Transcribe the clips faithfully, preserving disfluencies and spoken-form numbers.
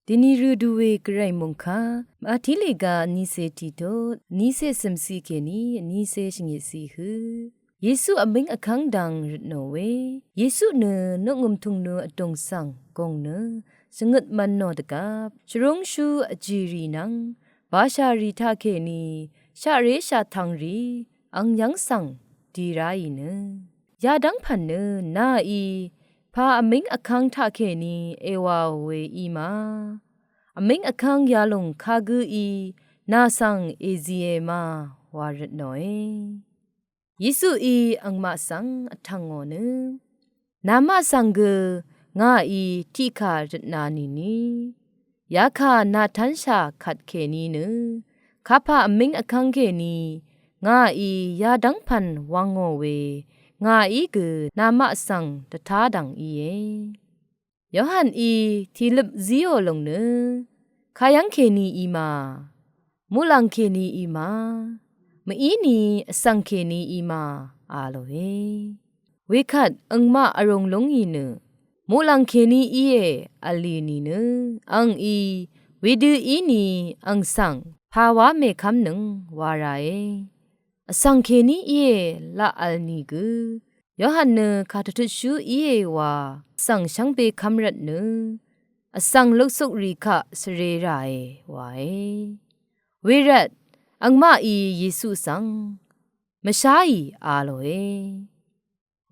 Dini rø du we gvray mungka, Mati lèga vnícé tiqtut vnícé cø̀mciq kèní vnícé shvngitciq hø, Yesu vmíng vkv́ng dang røtnò we. Yesu nø noqngø̀m tùng nø vdùng svng gùng nø shvngøt mv̄n nò dvgvp, shvrúngshú vjìrì nvng bashàrì taqkèní shaqré shaqtvngrì ang yv́ng svng di ráì nø, yadv́ng pv̀n nø naí pà vmíng vkv́ng taqkèní èwàò we í ma, vmíng vkv́ng yalùng kagǿí nà svng èzie ma wa røtnòe. Yesuí angmaq svng vtv̀ngò nø, namaq svng gø ngàí tiqkà røtna nìni, yakà nà tv́nshà kvtkèní nø kapà vmíng vkv́ng kèní ngàí yadv́ng pv̀n wv̄ngò we, ngàí gø namaq svng dvtá dv̀ng íe. Yohaní tìløp zíò lòng nø, kayv́ng kèní í ma, muqlàng kèní í ma, mvíni vsvng kèní í ma a lòe. Wekvt angmaq vrùng lúngì nø, muqlàng kèní íe v̄l lì nìnø, angí wedø íni ang svng pà wá mèkv́mnøng wa ràe. Vsvng kèní íe laq v̄l nìgø, Yohan nø kàdvtutshú íe wa svng shvngbe kv́m rvtnø, vsvng luksukrì kaq svre ràe wae. Wervt angmaqí Yesu svng mvsháì a lòe.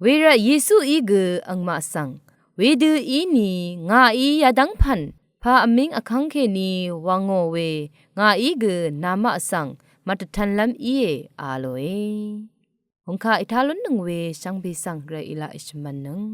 Wervt Yesuí gø angmaq svng, wedø íni ngàí yadv́ng pv̀n pà vmíng vkv́ng kèní wv̄ngò we, ngàí gø namaq svng mvdvtv̄nlv́m íe a lòe. Hungkà ètá lúnnøng we shvngbe svng gvray èlaq èshvmv̄nnøng.